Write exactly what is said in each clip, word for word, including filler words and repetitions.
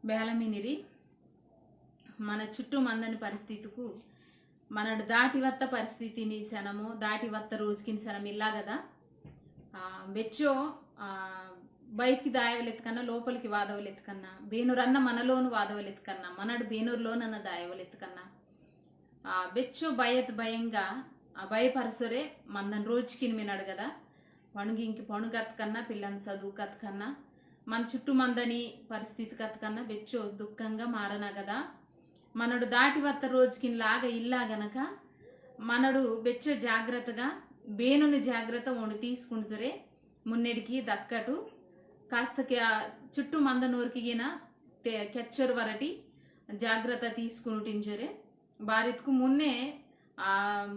బేలమినిరి మన చుట్టూ మందని పరిస్థితికు మనడు దాటి వత్త పరిస్థితిని శనము దాటి వత్త రోజుకిని శనం ఇల్లా కదా. ఆ, బెచ్చో ఆ, బయటికి దాయవలెత్తుకన్నా లోపలికి వాదవలెత్తుకన్నా బేనూరన్న మనలోను వాదవలెత్తుకన్నా మనడు బేనూరులోనన్న దాయవలెత్తుకన్నా ఆ, బెచ్చో భయత్ భయంగా ఆ, భయపరసొరే మందని రోజుకిని మినడు కదా. పణుగింకి పణుగత్కన్నా పిల్లని చదువు కత్కన్నా మన చుట్టూ మందని పరిస్థితి కత్కన్నా బెచ్చో దుఃఖంగా మారనా కదా. మనడు దాటి వత్త రోజుకిని లాగా ఇల్లా గనక మనడు బెచ్చో జాగ్రత్తగా బేనుని జాగ్రత్త ఉండి తీసుకుంటురే మున్నెడికి దక్కటు. కాస్త కే- చుట్టూ మందనూరుకి గిన తే- కెచ్చరు వరటి జాగ్రత్త తీసుకుంటుంజరే. బారిత్కు మున్నే ఆ,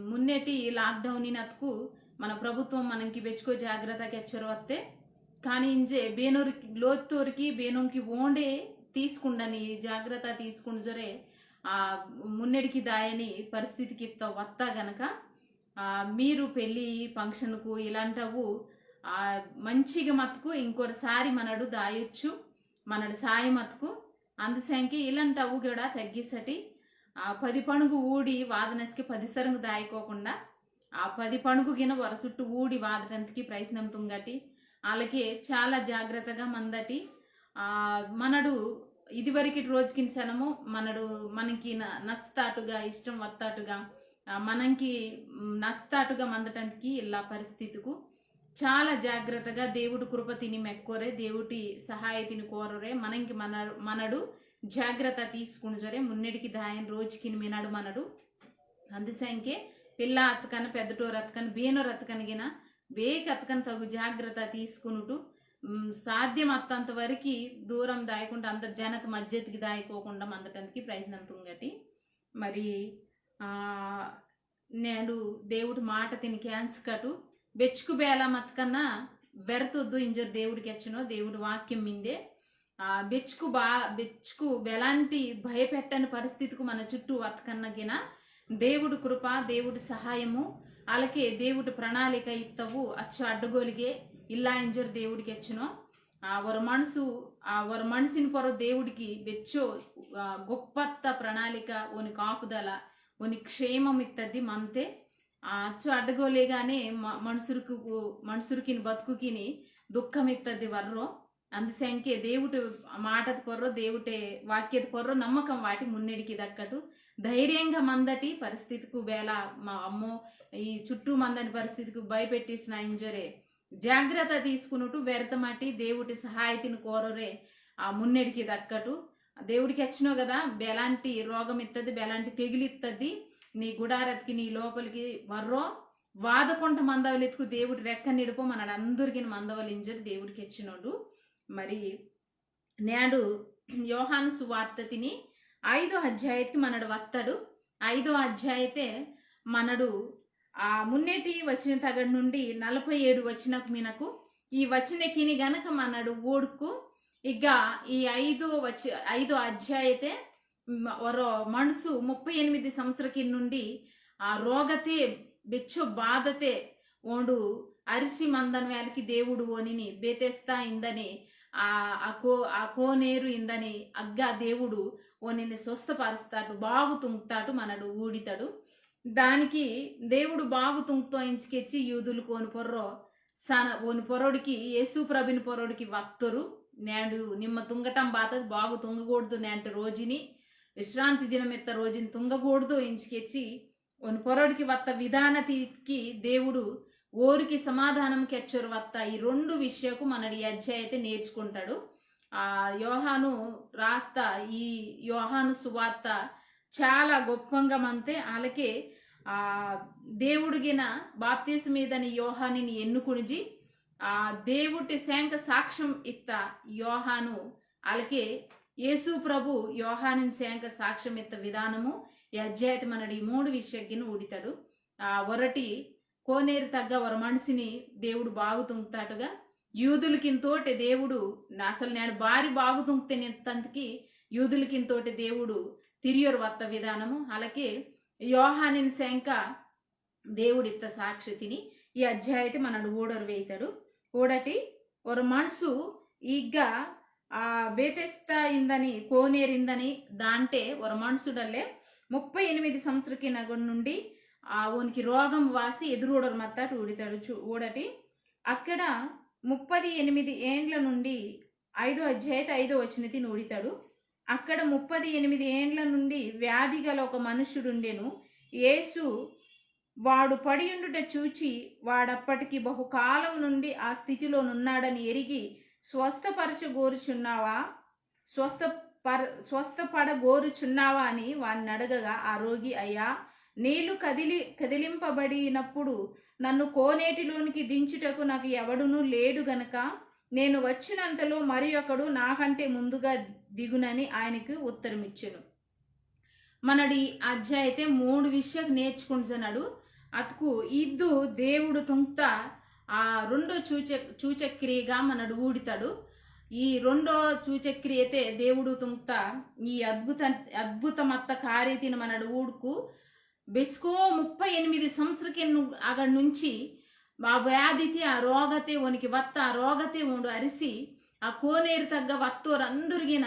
మున్నేటి లాక్‌డౌన్ ఇనత్కు మన ప్రభుత్వం మనకి బెచ్చుకో జాగ్రత్త కెచ్చరు వత్తే. కానీ ఇంజే బేనోరికి లోత్తోరికి బేనోంకి ఓండే తీసుకుండని జాగ్రత్త తీసుకుంజరే ఆ మున్నెడికి దాయని పరిస్థితికి ఇత్త వత్త గనక ఆ, మీరు పెళ్ళి ఫంక్షన్కు ఇలాంటవు ఆ, మంచిగా మత్కు ఇంకొకసారి మనడు దాయొచ్చు. మనడు సాయం మత్కు అందుసంకే ఇలాంటవు కూడా తగ్గిసటి ఆ, పది పణుగు ఊడి వాదనస్కి పది సరంగు దాయకోకుండా ఆ పది పణుగు గిన వరసుట్టు ఊడి వాదటంతకి ప్రయత్నం తుంగటి. అలాగే చాలా జాగ్రత్తగా మందటి ఆ, మనడు ఇదివరకటి రోజుకిన సనము మనడు మనకి న- నచ్చుతాటుగా ఇష్టం వత్తాటుగా ఆ, మనంకి మ్, నచ్చుతాటుగా మందటంతకి ఇల్లా పరిస్థితికు చాలా జాగ్రత్తగా దేవుడు కృప తిని మెక్కోరే దేవుడి సహాయ తిని కోరరే మనంకి మన మనడు జాగ్రత్త తీసుకుంజరే మున్నెడికి దాయని రోజుకిని మినడు మనడు. అందుసంకే పిల్ల అత్తకన పెద్దటోరు అత్తకన బేనోరు అత్తకన గిన బేకి అత్తకన తగు జాగ్రత్త తీసుకునుటు మ్, సాధ్యం అత్తంత వరకు దూరం దాయకుండా అందరు జనత మధ్యతికి దాయకోకుండా మందటందుకు ప్రయత్నం తుంగటి. మరి ఆ నేడు దేవుడు మాట తిని క్యాన్స్కటు బెచ్చుకు బేల మత్కన్నా వెరతొద్దు ఇంజర్ దేవుడికి ఎచ్చనో దేవుడు వాక్యం మిందే. ఆ బెచ్చుకు బా బెచ్చుకు ఎలాంటి భయపెట్టని పరిస్థితికు మన చుట్టూ వతకన్నగిన దేవుడు కృప దేవుడు సహాయము అలాగే దేవుడు ప్రణాళిక ఇత్తవు అచ్చు అడ్డగోలిగే ఇల్లా ఇంజర్ దేవుడికి ఎచ్చనో. ఆ వర మనసు ఆ వర మనసుని పొర దేవుడికి బెచ్చో ఆ, గొప్పత్త ప్రణాళిక ఓని కాపుదల ఓని క్షేమం ఇత్తది మంతే. ఆ అచ్చు అడ్డగోలేగానే మ- మనుషులకు మనుషులకిని బతుకుకిని దుఃఖం ఇత్తది వర్రో. అందుసంకే దేవుటి మాటది పొర్రో దేవుటే వాక్యది పొర్రో నమ్మకం వాటి మున్నెడికి దక్కటు ధైర్యంగా మందటి పరిస్థితికు బేల మా అమ్మో ఈ చుట్టూ మందని పరిస్థితికి భయపెట్టిసిన ఇంజరే జాగ్రత్త తీసుకునుటు వెరతమటి దేవుటి సహాయతిని కోరరే ఆ మున్నెడికి దక్కటు. దేవుడికి ఎచ్చినో కదా బెలాంటి రోగం ఇత్తది బెలాంటి తెగులు ఇత్తది నీ గుడారతికి నీ లోపలికి వర్రో వాదకుంట మందవలెత్తుకు దేవుడు రెక్క నిడుపు మనడందరికీ మందవలింజరు దేవుడికి ఎచ్చినోడు. మరి నేడు యోహాను సువార్త తిని ఐదో అధ్యాయతికి మనడు వత్తడు. ఐదో అధ్యాయతే మనడు ఆ మున్నేటి వచన తగడు నుండి నలభై ఏడు వచనకు మినకు ఈ వచనకిని గనక మనడు ఓడుకు ఇక ఈ ఐదో వచ ఐదో అధ్యాయతే మ- ఒరో మనసు ముప్పై ఎనిమిది సంవత్సరకి నుండి ఆ రోగతే బెచ్చో బాధతే ఓండు అరిసి మందన వేలకి దేవుడు ఓనిని బేతెస్తా ఇందని ఆ ఆ కో ఆ కోనేరు ఇందని అగ్గా దేవుడు ఓనిని స్వస్థపరుస్తాడు బాగు తుంగుతాడు మనడు ఊడితాడు. దానికి దేవుడు బాగు తుంగుతో ఇంచుకెచ్చి యూదులు కోని పొర్రో సన ఓని పొరొడికి యేసు ప్రభుని పొరొడికి వత్తరు. నేడు నిమ్మ తుంగటం బాతది బాగు తుంగకూడదు నేంటి రోజుని విశ్రాంతి దినమెత్త రోజుని తుంగకూడదు ఇంచుకెచ్చి ఓని పొరొడికి వత్త విధాన తీకి దేవుడు ఓరికి సమాధానం కెచ్చరు వత్త ఈ రెండు విషయకు మనడు ఈ అధ్యాయతే నేర్చుకుంటాడు. ఆ యోహాను రాస్త ఈ యోహాను సువార్త చాలా గొప్పంగా మంతే అలాగే ఆ దేవుడిగిన బాప్తీసు మీదని యోహానిని ఎన్నుకునిజి ఆ దేవుటి శాంక సాక్ష్యం ఇత్త యోహాను అలాగే యేసు ప్రభు యోహానిని శాంక సాక్ష్యం ఇత్త విధానము ఈ అధ్యాయత మనడు ఈ మూడు విషయగిన ఊడితాడు. ఆ ఒరటి కోనేరు తగ్గ ఒర మనిషిని దేవుడు బాగు తుంగుతాటుగా యూదులకింతోటే దేవుడు నా- అసలు నేను బారి బాగు తుంగుతేనే తందుకి యూదులకింతోటే దేవుడు తిరియరు వత్త విధానము అలాగే యోహానిని శంక దేవుడిత్త సాక్షితిని ఈ అధ్యాయతే మనడు ఓడరు వేయితాడు. ఓడటి ఒర మనసు ఈగ్గా ఆ బేతెస్త ఇందని కోనేరిందని దాంటే ఒర మనుషుడల్లే ముప్పై ఎనిమిది సంవత్సరకి నగడు నుండి ఆ ఓనికి రోగం వాసి ఎదురూడరు మత్తాటు ఊడితాడు. చూ-, ఊడటి అక్కడ ముప్పది ఎనిమిది ఏండ్ల నుండి ఐదో అధ్యాయత ఐదో వచనతిని ఊడితాడు. అక్కడ ముప్పది ఎనిమిది ఏండ్ల నుండి వ్యాధి గల ఒక మనుష్యుడుండెను. యేసు వాడు పడియుండుట చూచి, వాడప్పటికి బహుకాలం నుండి ఆ స్థితిలో నున్నాడని ఎరిగి, "స్వస్థపరచగోరుచున్నావా? స్వస్థపర-, స్వస్థపడగోరుచున్నావా?" అని వానిని అడగగా, ఆ రోగి, "అయ్యా, నీళ్లు కదిలి-, కదిలింపబడినప్పుడు నన్ను కోనేటిలోనికి దించుటకు నాకు ఎవడునూ లేడు గనక, నేను వచ్చినంతలో మరి ఒకడు నాకంటే ముందుగా దిగునని" ఆయనకు ఉత్తరమిచ్చెను. మనడి అధ్యాయతే మూడు విషయాలు నేర్చుకుంటున్నాడు. అతుకు ఇద్దు దేవుడు తుంక్త ఆ రెండో సూచ-, సూచక్రియగా మనడు ఊడితాడు. ఈ రెండో సూచక్రియతే దేవుడు తుంక్త ఈ అద్భుత, అద్భుతమత్త కార్యతిని మనడు ఊడుకు బెస్కో ముప్పై ఎనిమిది సంవత్సరకి అగడ నుంచి ఆ వ్యాధితే, ఆ రోగతే, ఓనికి వత్త ఆ రోగతే ఓండు అరిసి, ఆ కోనేరు తగ్గ వత్తోరు అందరిగిన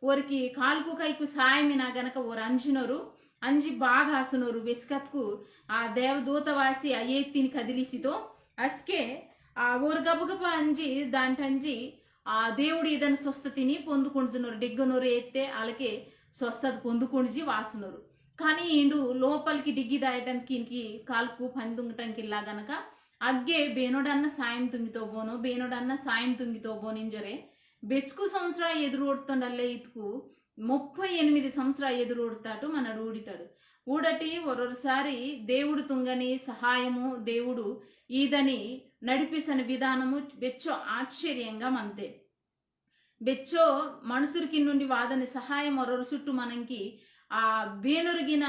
ఓరికి కాల్కు కైకు సాయమిన గనక ఓరు అంజినోరు, అంజి బాగా ఆసునోరు. బెస్కత్కు ఆ దేవదూత వాసి ఆ ఏత్తిని కదిలిసితో, అస్కే ఆ ఓరు గబగబ అంజి దాంటంజి ఆ దేవుడు ఇదని స్వస్థతిని పొందుకొండుజునోరు, డిగ్గనోరు ఏత్తే ఆలకే స్వస్థత పొందుకొండిజి వాసునోరు. కానీ ఈండు లోపలికి డిగ్గి దాయటంకి ఈయనకి కాల్కు పని తుంగటంకి ఇల్లా గనక అగ్గే బేనోడన్న సాయం తుంగితో బోనో, బేనోడన్న సాయం తుంగితో బోనింజరే బెచ్చుకు సంవత్సర ఎదురు ఓడుతుండల్లే ఇతుకు ముప్పై ఎనిమిది సంవత్సర ఎదురు ఓడుతాటు మనడు ఊడితాడు. ఊడటి ఒరొరుసారి దేవుడు తుంగని సహాయము, దేవుడు ఈదని నడిపిసని విధానము బెచ్చో ఆశ్చర్యంగా మంతే. బెచ్చో మనుసురికి నుండి వాదని సహాయం ఒరొరు చుట్టూ మనంకి ఆ బేనొరిగిన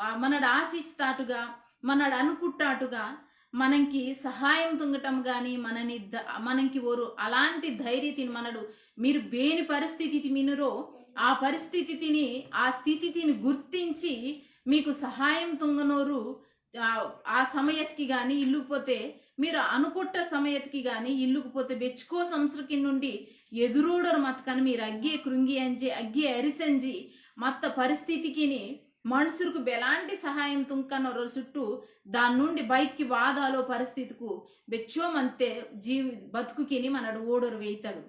ఆ మనడు ఆశిస్తాటుగా, మనడు అనుకుట్టాటుగా మనంకి సహాయం తుంగటం గాని, మనని ద-, మనంకి ఓరు అలాంటి ధైర్యతిని మనడు మీరు బేని పరిస్థితి మినురో, ఆ పరిస్థితి తిని, ఆ స్థితి తిని గుర్తించి మీకు సహాయం తుంగనోరు ఆ, ఆ సమయత్కి గాని ఇల్లుకుపోతే, మీరు అనుకుట్ట సమయత్కి గాని ఇల్లుకుపోతే బెచ్చుకో సంవత్సరకి నుండి ఎదురూడరు మత్కని మీరు అగ్గే కృంగి అంజి, అగ్గే అరిసంజి, మత్త పరిస్థితికిని మనుషులకు ఎలాంటి సహాయం తుంకనొరొరు చుట్టూ దాని నుండి బయటికి వాదాలో పరిస్థితికు బెచ్చో మంతే జీవి బతుకుకిని మనడు ఓడరు వేయితాడు.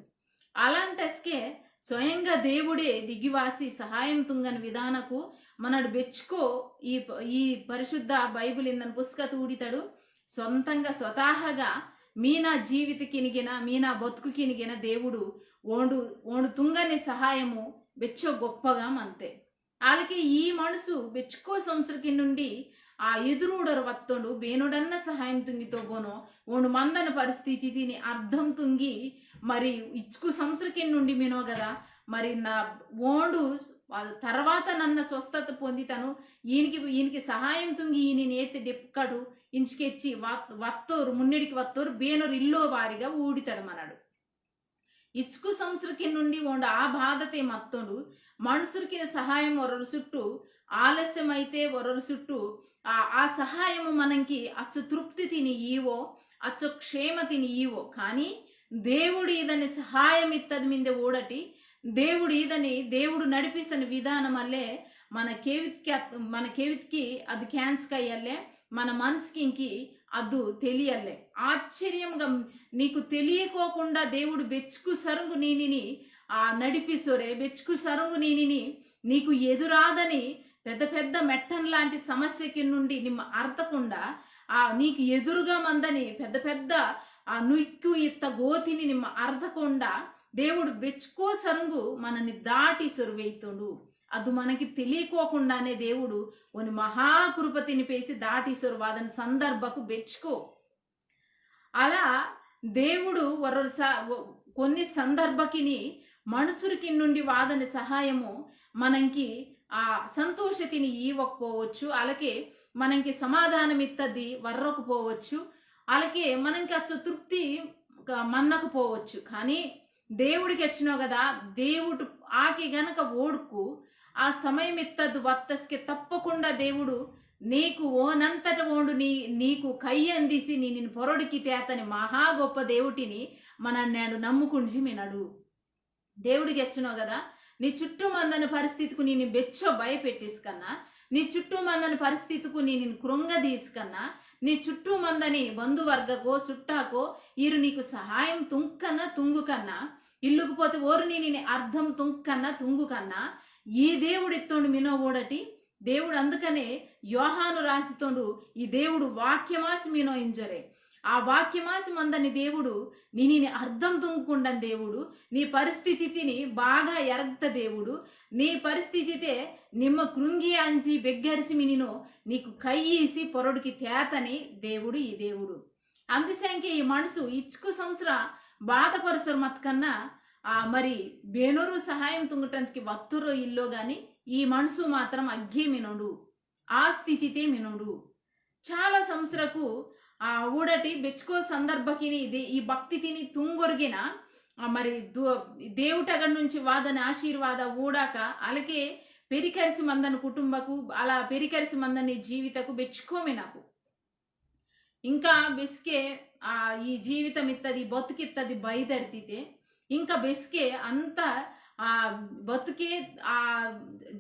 అలాంటస్కే స్వయంగా దేవుడే దిగివాసి సహాయం తుంగని విధానకు మనడు బెచ్చుకో ఈ ప-, ఈ పరిశుద్ధ బైబిల్ ఇందని పుస్తకత ఊడితాడు. సొంతంగా స్వతహాగా మీనా జీవితకినిగిన, మీనా బతుకుకినిగిన దేవుడు ఓండు, ఓండు తుంగని సహాయము బెచ్చో గొప్పగా మంతే. ఆలకే ఈ మనసు బెచ్చుకో సంవత్సరకి నుండి ఆ ఎదురూడరు వత్తోండు, బేనోడన్న సహాయం తుంగితో బోనో, ఓండు మందన పరిస్థితి తిని అర్థం తుంగి, మరి ఇచ్చుకు సంవత్సరకి నుండి మినో కదా, మరి నా ఓండు తర్వాత నన్న స్వస్థత పొందితను, ఈయనకి, ఈయనకి సహాయం తుంగి ఈయన నేతి డెప్పుకడు, ఇంచుకెచ్చి వత్-, వత్తోరు, మున్నెడికి వత్తోరు, బేనోరు ఇల్లో వారిగా ఊడితాడు మనడు. ఇచ్చుకు సంవత్సరకి నుండి ఓండు ఆ బాధతే మత్తోండు, మనుషులకి సహాయం ఒరొరు చుట్టూ, ఆలస్యమైతే ఒరొరు చుట్టూ, ఆ, ఆ సహాయము మనంకి అచ్చు తృప్తి తిని ఈవో, అచ్చు క్షేమ తిని ఈవో. కానీ దేవుడు ఇదని సహాయం ఇత్తది మిందే ఊడటి, దేవుడు ఇదని, దేవుడు నడిపిస్తున్న విధానం అల్లే మన కేవిత్కి అత్-, మన కేవిత్కి అది క్యాన్స్కయ్యల్లే, మన మనసుకింకి అదు తెలియల్లే. ఆశ్చర్యంగా నీకు తెలియకోకుండా దేవుడు బెచ్చుకు సరుంగు నీనిని, ఆ, నడిపిసోరే, బెచ్చుకు సరుంగు నీనిని నీకు ఎదురాదని పెద్ద పెద్ద మెట్టన్ లాంటి సమస్యకి నుండి నిమ్మ అర్థకుండా, ఆ, నీకు ఎదురుగా మందని పెద్ద పెద్ద ఆ నుయ్కు ఇత్త గోతిని నిమ్మ అర్థకుండా దేవుడు బెచ్చుకో సరుంగు మనని దాటి సొరువైతుండు. అదు మనకి తెలియకోకుండానే దేవుడు ఓని మహాకృప తినిపేసి దాటి సొరువాదని సందర్భకు బెచ్చుకో. అలా దేవుడు వరొరు స-, వ-, కొన్ని సందర్భకిని మనుషులకి నుండి వాదని సహాయము మనంకి ఆ సంతోషతిని ఈవకపోవచ్చు, అలాగే మనంకి సమాధానం ఇత్తది వర్రకపోవచ్చు, అలాగే మనంకి అచ్చు తృప్తి క-, మన్నకపోవచ్చు. కానీ దేవుడికి వచ్చినావు కదా, దేవుడు ఆకి గనక ఓడుకు ఆ సమయం ఇత్తది వత్తస్కే తప్పకుండా దేవుడు నీకు ఓనంతట ఓండు నీ, నీకు కయ్యందిసి నీ నిన్ను పొరడికి తేతని మహా గొప్ప దేవుటిని మన నేడు నమ్ముకుంజి మినడు. దేవుడు కెచ్చినో కదా, నీ చుట్టూ మందని పరిస్థితికు నేను బెచ్చో భయపెట్టిస్కన్నా, నీ చుట్టూ మందని పరిస్థితికు నేను కృంగదీస్కన్నా, నీ చుట్టూ మందని బంధువర్గకో చుట్టాకో ఈరు నీకు సహాయం తుంకన్నా తుంగుకన్నా, ఇల్లుకు పోతే ఓరు నీ నేను అర్థం తుంకన్నా తుంగుకన్నా, ఈ దేవుడు ఎత్తోండు మినో ఓడటి. దేవుడు అందుకనే యోహాను రాసితోండు, ఈ దేవుడు వాక్యమాసి మినో ఇంజరే. ఆ వాక్యమాసి మందని దేవుడు నినిని అర్థం తుంగుకుండని దేవుడు, నీ పరిస్థితిని బాగా ఎరగ్త దేవుడు, నీ పరిస్థితితే నిమ్మ కృంగి అంజి బెగ్గరిసి మినినో నీకు కయ్యీసి పొరడుకి తేతని దేవుడు ఈ దేవుడు. అందుసంకే ఈ మనసు ఇచ్చుకు సంవత్సర బాధపరసరు మత్కన్నా, ఆ, మరి బేనోరు సహాయం తుంగటందుకి వత్తురో ఇల్లో గాని ఈ మనసు మాత్రం అగ్గే మినోడు, ఆ స్థితితే మినోడు. చాలా సంవత్సరకు ఆ ఊడటి బెచ్చుకో సందర్భకిని ఇదే ఈ భక్తి తిని తుంగొరిగిన, ఆ, మరి దు-, దేవుటగడ నుంచి వాదని ఆశీర్వాద ఊడాక అలాగే పెరికరిసి మందని కుటుంబకు, అలా పెరికరిసి మందని జీవితకు బెచ్చుకోమినకు. ఇంకా బెస్కే ఆ ఈ జీవితం ఇత్తది, బతుకిత్తది బయదరితితే, ఇంకా బెస్కే అంత ఆ బతుకే ఆ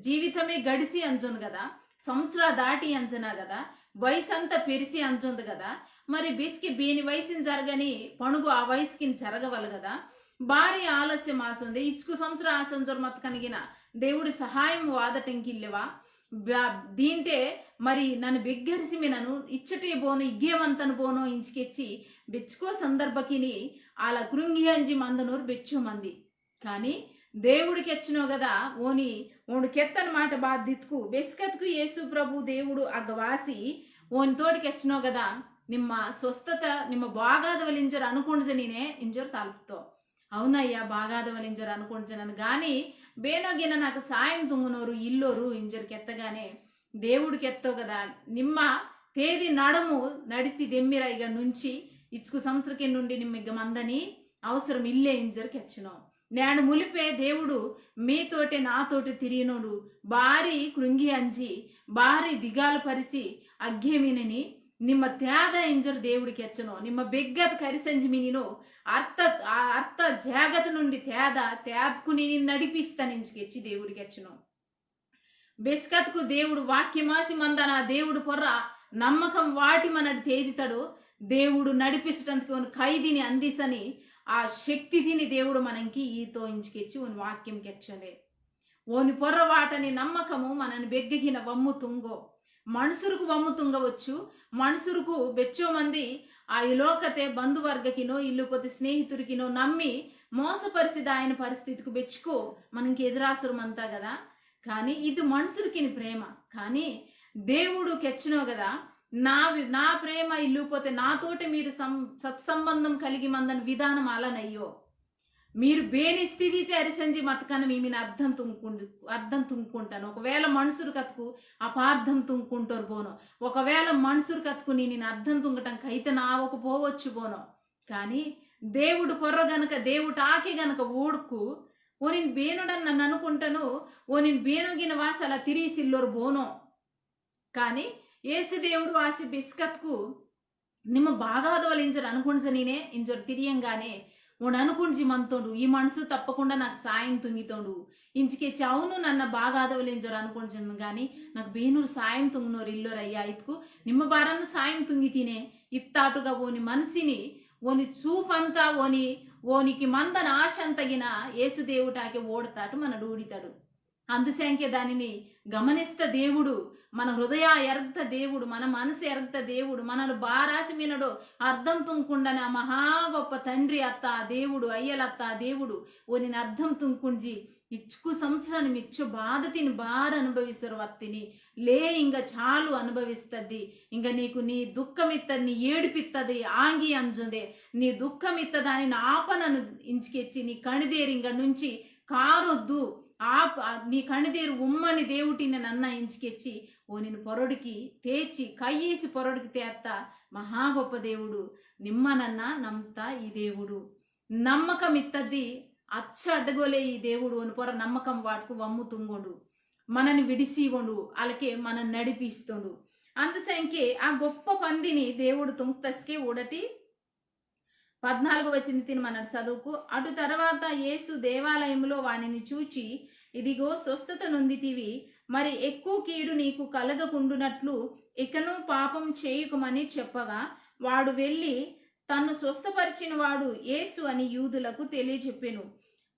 జీవితమే గడిసి అంజొను కదా, సంవత్సర దాటి అంజనా కదా, వయసు అంతా పెరిసి అంజొంది కదా. మరి బెస్కి బేని వయసుని జరగని పణుగు ఆ వయసుకి జరగవలు కదా. భారీ ఆలస్యం ఆసొంది, ఇచ్చుకు సంవత్సర ఆసొంజొరు మత్కనిగిన దేవుడి సహాయం వాదటంకిల్లెవా? బ-, దీంటే మరి నన్ను బెగ్గరిసి మినను ఇచ్చటే బోనో, ఇగ్గేమంతను బోనో ఇంచుకెచ్చి బెచ్చుకో సందర్భకిని అలా కృంగి అంజి మందనూరు బెచ్చు మంది. కానీ దేవుడు కెచ్చినో కదా, ఓని ఓండు కెత్తని మాట బాధ్యతకు బెస్కత్కు యేసు ప్రభు దేవుడు అగ్గవాసి ఓని తోటి కెచ్చినో కదా, నిమ్మ స్వస్థత, నిమ్మ బాగాదవలింజరు అనుకుండజనీనే ఇంజరు తలుపుతో. అవునయ్యా, బాగాదవలింజరు అనుకుండజనను గాని బేనోగిన నాకు సాయం తుంగునోరు ఇల్లోరు ఇంజరు కెత్తగానే దేవుడు కెత్తో కదా, నిమ్మ తేదీ నడుము నడిసి దెమ్మిర ఇక నుంచి ఇచ్చుకు సంవత్సరకి నుండి నిమ్మ ఇక మందని అవసరం ఇల్లే ఇంజరు కెచ్చినో. నేను ములిపే దేవుడు మీతోటే నాతోటే తిరిగినోడు, బారి కృంగి అంజి, బారి దిగాలు పరిసి అగ్గేమినని నిమ్మ తేద ఇంజరు దేవుడు కెచ్చనో. నిమ్మ బెగ్గత కరిసంజి మినినో అర్థ, ఆ అర్థ జాగత నుండి తేద తేదకు నిన్ను నడిపిస్తానించి కెచ్చి దేవుడు కెచ్చనో. బెస్కత్కు దేవుడు వాక్యమాసి మందన దేవుడు పొర్ర నమ్మకం వాటి మనడు తేదితడు. దేవుడు నడిపిసటందుకు ఓని కైదిని అందిసని ఆ శక్తి తిని దేవుడు మనంకి ఈతో ఇంచుకెచ్చి ఓని వాక్యం కెచ్చందే. ఓని పొర్ర వాటని నమ్మకము మనని బెగ్గగిన వమ్ము తుంగో. మనుసురుకు వమ్ము తుంగవచ్చు. మనుసురుకు బెచ్చో మంది ఆ ఈ లోకతే బంధువర్గకినో ఇల్లుపోతే స్నేహితురికినో నమ్మి మోసపరిసిద ఆయన పరిస్థితికి బెచ్చుకో మనకి ఎదురాసురమంతా కదా. కానీ ఇది మనుసురికిని ప్రేమ. కానీ దేవుడు కెచ్చినో కదా, నా వి-, నా ప్రేమ ఇల్లుపోతే నాతోటి మీరు సం-, సత్సంబంధం కలిగి మందని విధానం అలనయ్యో. మీరు బేని స్థితితే అరిసంజి మతకన మీమిని అర్థం తుంకుండు, అర్థం తుంకుంటాను. ఒకవేళ మనుసురు కత్కు అపార్థం తుంకుంటారు బోనో, ఒకవేళ మనుసురు కత్కు నీ నేను అర్థం తుంగటం కైతే నావకు పోవచ్చు బోనో. కానీ దేవుడు పొర్ర గనక, దేవుటాకే గనక ఓడుకు ఓనిన్ బేనుడని నన్ను అనుకుంటాను, ఓనిన్ బేనుగిన వాసల తిరిసిల్లోరు బోనో. కానీ యేసు దేవుడు వాసి బిస్కత్కు నిమ్మ బాగాదవలు ఇంజరు అనుకుంజనీనే ఇంజరు తిరియంగానే ఓండు అనుకుంజి మంతోండు, ఈ మనసు తప్పకుండా నాకు సాయం తుంగితోండు. ఇంచికే చావును నన్న బాగాదవలు ఇంజరు అనుకుంజను గాని నాకు బేనూరు సాయం తుంగనోరు ఇల్లోరయ్యా ఇత్కు నిమ్మ బారన్న సాయం తుంగితీనే. ఇత్తాటుగా ఓని మనసిని, ఓని చూపంతా, ఓని, ఓనికి మందన ఆశంతగిన యేసు దేవుటాకే ఓడతాటు మనడు ఊడితాడు. అందుసంకే దానిని గమనిస్త దేవుడు, మన హృదయ ఎరగ్త దేవుడు, మన మనసు ఎరగ్త దేవుడు, మనను బారాసి మినడో అర్థం తుంకుండని ఆ మహా గొప్ప తండ్రి అత్త ఆ దేవుడు, అయ్యలత్త ఆ దేవుడు, ఓనిని అర్థం తుంకుంజి ఇచ్చుకు సంవత్సరాన్ని మిచ్చు బాధ తిని బార అనుభవిస్తారు వత్తిని. లే, ఇంక చాలు అనుభవిస్తద్ది. ఇంక నీకు నీ దుఃఖమిత్తది, నీ ఏడిపిత్తది ఆంగి అంజుందే. నీ దుఃఖమిత్తదాని నా ఆపనను ఇంచికెచ్చి నీ కణిదేరి ఇంక నుంచి కారొద్దు. ఆ ప-, ఆ నీ కణిదేరు ఉమ్మని దేవుటిని నన్న ఇంచికెచ్చి ఓనిని పొరడికి తేచి కయ్యేసి పొరడికి తేత్త మహా గొప్ప దేవుడు. నిమ్మ నన్న నమ్త ఈ దేవుడు. నమ్మకం ఇత్తది అచ్చ అడ్డగోలే ఈ దేవుడు. ఓని పొర నమ్మకం వాటుకు వమ్ము తుంగొండు, మనని విడిసి ఇవ్వండు, అలాగే మనని నడిపిస్తుండు. అందుసంకే ఆ గొప్ప పందిని దేవుడు తుంక్తస్కే ఊడటి పద్నాలుగు వచనం తిని మనడు చదువుకు. అటు తర్వాత యేసు దేవాలయములో వానిని చూచి, "ఇదిగో, స్వస్థత నొందితివి, మరి ఎక్కువ కీడు నీకు కలగకుండునట్లు ఇకను పాపం చేయకుమని" చెప్పగా, వాడు వెళ్ళి తన్ను స్వస్థపరిచిన వాడు యేసు అని యూదులకు తెలియజెప్పెను.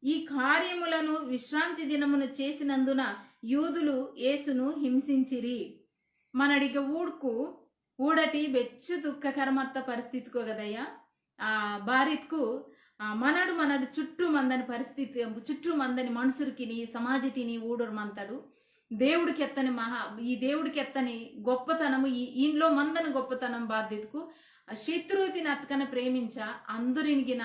ఈ కార్యములను విశ్రాంతి దినమున చేసినందున యూదులు యేసును హింసించిరి. మనడిగ ఊడ్కు ఊడటి బెచ్చు దుఃఖకరమత్త పరిస్థితికో కదయ్యా. ఆ, బారిత్కు, ఆ, మనడు మనడు చుట్టూ మందని పరిస్థితి, చుట్టూ మందని మనుషులకిని, సమాజతిని ఊడరు మంతడు. దేవుడికి ఎత్తని మహా, ఈ దేవుడికి ఎత్తని గొప్పతనము, ఈ ఈయనలో మందని గొప్పతనం బాధ్యతకు ఆ శత్రువుతిని అతకన ప్రేమించ, అందరినిగిన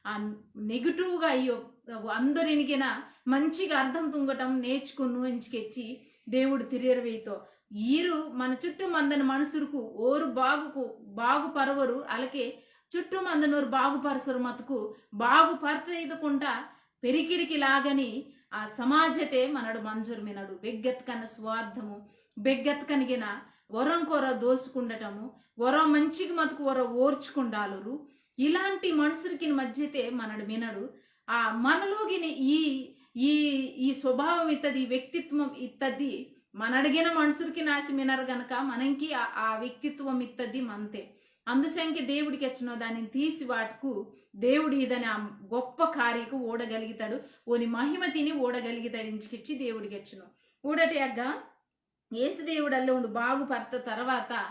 ఆ నెగిటివ్‌గా అయ్యో, అందరినిగిన మంచిగా అర్థం తుంగటం నేర్చుకును ఇంచుకెచ్చి దేవుడు తిరియరవేతో. ఈరు మన చుట్టూ మందని మనుషులకు ఓరు బాగుకు, బాగు పరవరు, అలాగే చుట్టూ మందనోరు బాగుపరసరు మతుకు బాగుపరత ఇదకుండా పెరికిడికి లాగని ఆ సమాజతే మనడు మంజూరు మినడు. బెగ్గెత్కన స్వార్థము, బెగ్గెత్కనిగిన వరం కొర దోసుకుండటము, వరం మంచికి మతుకు వర ఓర్చుకుండాలరు. ఇలాంటి మనుషులకి మధ్యతే మనడు మినడు. ఆ మనలోగిన ఈ, ఈ, ఈ స్వభావం ఇత్తది, ఈ వ్యక్తిత్వం ఇత్తది, మనడిగిన మనుషులకి నాసి మినరు గనక మనంకి ఆ, ఆ వ్యక్తిత్వం ఇత్తది మంతే. అందుసంకే దేవుడికి ఎచ్చనో దానిని తీసి వాటుకు దేవుడు ఇదని ఆ గొప్ప కార్యకు ఓడగలిగితాడు, ఓని మహిమ తిని ఓడగలిగితాడు ఇంచుకిచ్చి దేవుడికి ఎచ్చను. ఊడటి అగ్గ యేసు దేవుడల్లే ఉండు బాగుపర్త తర్వాత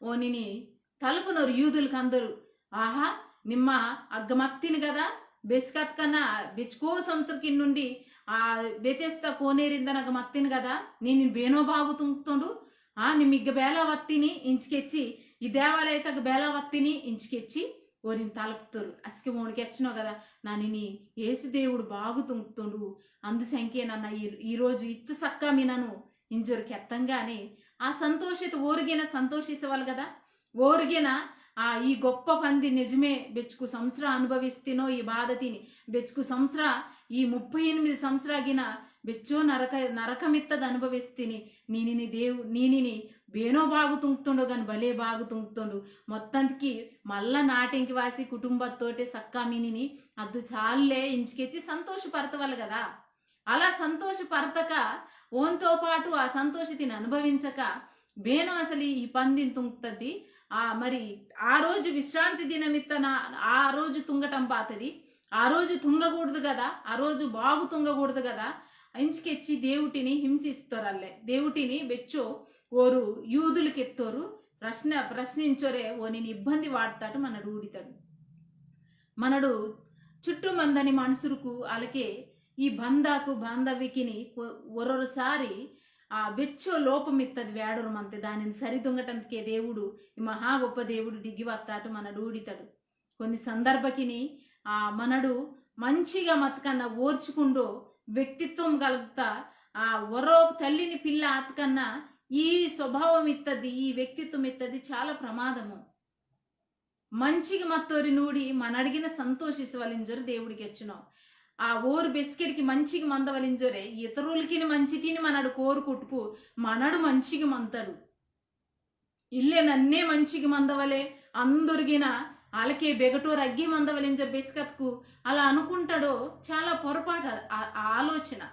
ఓనిని తలుపునోరు యూదులకు అందరు, "ఆహా, నిమ్మ అగ్గ మత్తిని కదా, బెస్కత్కన బెచ్చుకో సంవత్సరకి నుండి ఆ బెతెస్త కోనేరిందనగ మత్తిని కదా, నేను బేనో బాగు తుంగుతుండు, ఆ, నిమ్మ ఇగ్గ బేలా వత్తిని ఇంచుకెచ్చి, ఈ దేవాలయతగ బేలా వత్తిని ఇంచుకెచ్చి," ఓరిని తలుపుతారు. అసికి ఓడికి ఎచ్చనో కదా, "నానిని యేసు దేవుడు బాగు తుంగుతుండు, అందుసంకే నన్న ఈ, ఈ రోజు ఇచ్చు సక్క మినను" ఇంజోరు కెత్తంగానే ఆ సంతోషిత ఓరిగిన సంతోషిసవాలి కదా. ఓరిగిన ఆ ఈ గొప్ప పంది నిజమే, బెచ్చుకు సంవత్సర అనుభవిస్తినో ఈ బాధ తిని, బెచ్చుకు సంవత్సర, ఈ ముప్పై ఎనిమిది సంవత్సరాగిన బెచ్చో నరక, నరకమిత్తది అనుభవిస్తిని, నీనిని దేవు, నీనిని బేనో బాగు తుంగుతుండో గాని భలే బాగు తుంగుతుండు. మొత్తానికి మళ్ళా నాటింకి వాసి కుటుంబత్తోటే సక్కా మినిని అద్దు చాలులే ఇంచుకెచ్చి సంతోషపడతవాలి కదా. అలా సంతోషపడతక, ఓన్తో పాటు ఆ సంతోషతిని అనుభవించక, బేనో అసలు ఈ పందిని తుంగుతద్ది. ఆ, మరి ఆ రోజు విశ్రాంతి దినమిత్తన ఆ రోజు తుంగటం బాతది. ఆ రోజు తుంగకూడదు కదా, ఆ రోజు బాగు తుంగకూడదు కదా, ఇంచుకెచ్చి దేవుటిని హింసిస్తోరల్లే. దేవుటిని బెచ్చో ఓరు యూదులకి ఎత్తోరు ప్రశ్న, ప్రశ్నించోరే ఓనిని ఇబ్బంది వాడతాడు మనడు ఊడితాడు. మనడు చుట్టూ మందని మనుషులకు అలాగే ఈ బంధాకు బాంధవ్యకిని కొ-, ఒరొరసారి ఆ బెచ్చో లోపం ఇత్తది వేడోరు మంతే దానిని సరిదుంగటందుకే దేవుడు, ఈ మహా గొప్ప దేవుడు డిగ్గి వత్తాటు మనడు ఊడితాడు. కొన్ని సందర్భకిని ఆ మనడు మంచిగా మతకన్నా ఓర్చుకుండో వ్యక్తిత్వం కలుగుతా ఆ ఒరో తల్లిని పిల్ల ఆతకన్నా ఈ స్వభావం ఇత్తది, ఈ వ్యక్తిత్వం ఇత్తది చాలా ప్రమాదము. మంచిగా మత్తోరి నూడి మనడిగిన సంతోషిసవలింజరు దేవుడికి ఎచ్చును. ఆ ఓరు బెస్కెడికి మంచిగా మందవలింజరే ఇతరులకిని మంచి తిని మనడు కోరుకుట్టుకు మనడు మంచిగా మంతడు. ఇల్లే నన్నే మంచిగా మందవలే, అందరిగిన ఆలకే బెగటోరు అగ్గి మందవలింజరు బెస్కత్కు అలా అనుకుంటాడో చాలా పొరపాటు ఆ, ఆ ఆలోచన.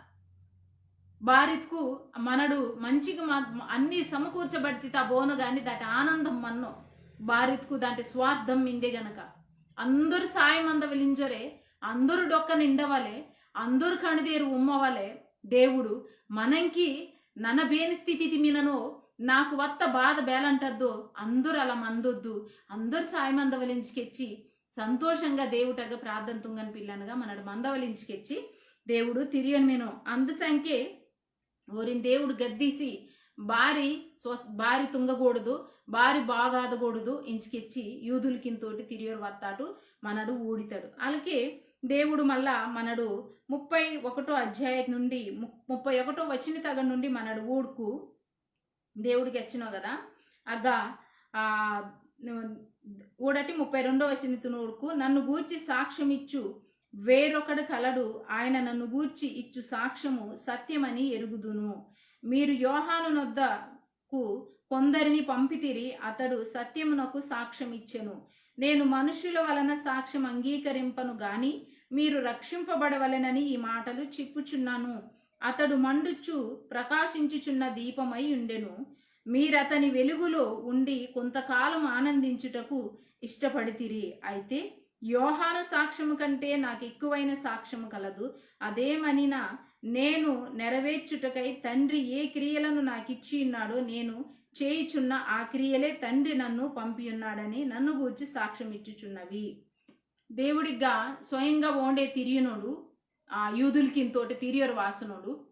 బారిత్కు మనడు మంచిగా మా-, అన్ని సమకూర్చబడితే తా బోను గాని దాటి ఆనందం మన్నో. బారిత్కు దాంటి స్వార్థం మిందే గనక అందరు సాయం అందవలింజరే, అందరు డొక్క నిండవలే, అందరు కణిదేరు ఉమ్మవలే. దేవుడు మనంకి నన్న బేని స్థితి మిననో, నాకు వత్త బాధ బేలంటద్దో అందరు అలా మందొద్దు, అందరు సాయం అందవలించుకెచ్చి సంతోషంగా దేవుటగా ప్రార్థన తుంగని పిల్లనగా మనడు మందవలించుకెచ్చి దేవుడు తిరియను మినో. అందుసంకే ఓరిని దేవుడు గద్దిసి బారి స్వస్-, బారి తుంగకూడదు, బారి బాగాదకూడదు ఇంచుకెచ్చి యూదులకింతోటి తిరియోరు వత్తాటు మనడు ఊడితాడు. అలాగే దేవుడు మళ్ళా మనడు ముప్పై ఒకటో అధ్యాయం నుండి ము-, ముప్పై ఒకటో వచన తగ నుండి మనడు ఊడుకు దేవుడికి ఎచ్చినో కదా. అగ్గా, ఆ, ఊడటి ముప్పై రెండో వచనతిని ఊడుకు, "నన్ను గూర్చి సాక్ష్యమిచ్చు వేరొకడు కలడు, ఆయన నన్ను గూర్చి ఇచ్చు సాక్ష్యము సత్యమని ఎరుగుదును. మీరు యోహాను నొద్దకు కొందరిని పంపితిరి, అతడు సత్యమునకు సాక్ష్యమిచ్చెను. నేను మనుష్యుల వలన సాక్ష్యం అంగీకరింపను గాని, మీరు రక్షింపబడవలెనని ఈ మాటలు చెప్పుచున్నాను. అతడు మండుచు ప్రకాశించుచున్న దీపమై ఉండెను. మీరతని వెలుగులో ఉండి కొంతకాలం ఆనందించుటకు ఇష్టపడితిరి. అయితే యోహాను సాక్ష్యము కంటే నాకు ఎక్కువైన సాక్ష్యము కలదు. అదేమనినా, నేను నెరవేర్చుటకై తండ్రి ఏ క్రియలను నాకిచ్చి ఉన్నాడో, నేను చేయుచున్న ఆ క్రియలే తండ్రి నన్ను పంపియున్నాడని నన్ను గూర్చి సాక్ష్యం ఇచ్చుచున్నవి. దేవుడిగా స్వయంగా ఓండే తిరియునోడు, ఆ యూదులకింతోటి తిరియరు వాసనోడు,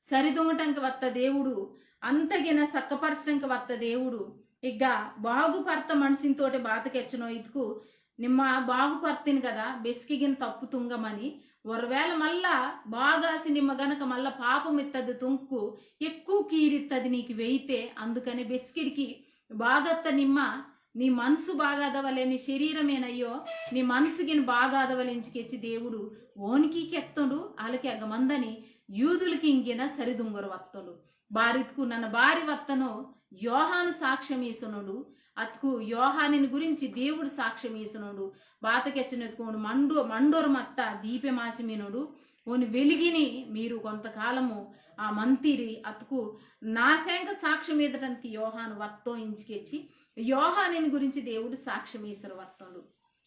సరిదుంగటంకి వత్త దేవుడు, అంతగిన సక్కపరచటంకి వత్త దేవుడు. ఇక బాగుపర్త మనిషితోటి బాత కెచ్చనో ఇతుకు, నిమ్మ బాగుపర్తిని కదా, బెస్కిగిన తప్పు తుంగమని. ఒకవేళ మళ్ళా బాగాసి నిమ్మ గనక మళ్ళా పాపం ఇత్తది తుంకు, ఎక్కువ కీడిత్తది నీకు వెయితే. అందుకని బెస్కిడికి బాగత్త నిమ్మ, నీ మనసు బాగాదవలే, నీ శరీరమేనయ్యో, నీ మనసుగిన బాగాదవలెంచి కెచ్చి దేవుడు ఓనికి కెత్తుండు. అలాగే అగ మందని యూదులకి ఇంగిన సరిదుంగరు వత్తుండు. బారితుకు నన్న బారి వత్తనో యోహాను సాక్ష్యం ఈసనోడు. అతుకు యోహానిని గురించి దేవుడు సాక్ష్యం ఈసనోడు. బాత కెచ్చనెత్తుకోండు మండు మండోరు మత్త దీపె మాసి మీనోడు. ఓని వెలిగిని మీరు కొంతకాలము ఆ మంతిరి. అతుకు నా సేంక సాక్ష్యం ఈదటంకి యోహాను వత్తో ఇంచి కెచ్చి యోహానిని గురించి దేవుడు సాక్ష్యం ఈసరు వత్తుండు.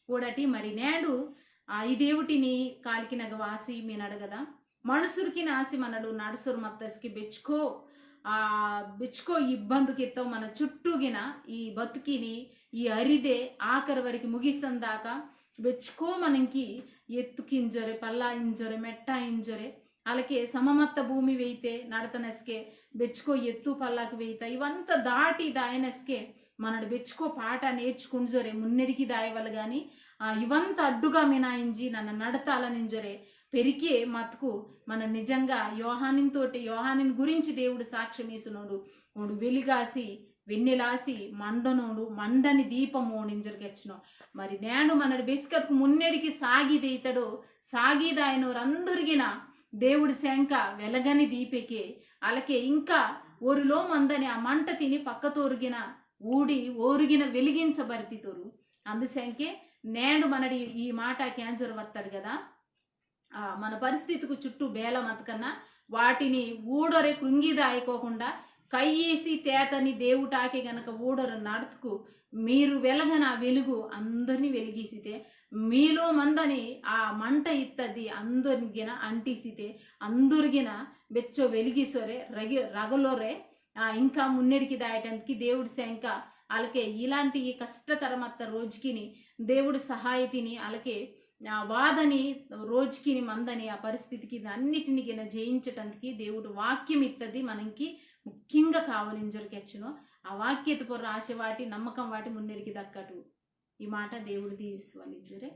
కూడటి మరి నేడు ఆ ఈ దేవుటిని కాలికినగ వాసి మీనడు కదా, మనుసురికి నాసి మనడు నడుసురు మత్తస్కి బెచ్చుకో, ఆ బెచ్చుకో ఇబ్బందుకిత్తో మన చుట్టూగిన ఈ బతుకిని, ఈ అరిదే ఆఖరి వరకు ముగిసందాక బెచ్చుకో మనంకి ఎత్తుకింజొరే, పల్లా ఇంజొరే, మెట్ట ఇంజొరే, అలాగే సమమత్త భూమి వెయితే నడతనస్కే బెచ్చుకో ఎత్తు పల్లాకు వెయిత ఇవంతా దాటి దాయనస్కే మనడు బెచ్చుకో పాట నేర్చుకుంజొరే మున్నెడికి దాయవలు గాని, ఆ, ఇవంత అడ్డుగా మినాయించి నన్ను నడతాలనింజొరే పెరికే మతుకు మన నిజంగా యోహానిన్ తోటి, యోహానిన్ గురించి దేవుడు సాక్ష్యం ఇస్తున్నాడు. ఓడు వెలిగాసి, వెన్నెలాసి, మండనోడు, మండని దీపము ఓడింజొరికెచ్చినో. మరి నేను మనడు బెసికత్కు మున్నెడికి సాగిదెయితడు, సాగిదాయనోరందరిగిన దేవుడి శంక వెలగని దీపెకే. అలాగే ఇంకా ఓరిలో మందని ఆ మంట తిని పక్కతోరుగిన ఊడి ఓరుగిన వెలిగించబరితితోరు. అందుశంకే నేడు మనడి ఈ మాట క్యాన్సర్ వస్తాడు కదా. ఆ, మన పరిస్థితికి చుట్టూ బేల మతకన్నా వాటిని ఊడొరే కృంగిదాయకోకుండా కయ్యేసి తేతని దేవుటాకే గనక ఊడొర నడుతుకు మీరు వెలగన ఆ వెలుగు అందరినీ వెలిగిసితే, మీలో మందని ఆ మంట ఇత్తది అందరిగిన అంటిసితే, అందరిగిన బెచ్చో వెలిగిసొరే రగి రగలొరే. ఆ, ఇంకా మున్నెడికి దాయటందుకు దేవుడి శంక. అలాగే ఇలాంటి ఈ కష్టతరమత్త రోజుకిని దేవుడు సహాయతిని, అలాగే ఆ, వాదని రోజుకిని మందని ఆ పరిస్థితికి అన్నిటినిగిన జయించటందుకు దేవుడు వాక్యం ఇత్తది మనకి ముఖ్యంగా కావలింజొరికెచ్చును. ఆ వాక్యత పొర్ర ఆశ వాటి నమ్మకం వాటి మున్నెడికి దక్కటు. ఈ మాట దేవుడు దీవిసువలింజొరే.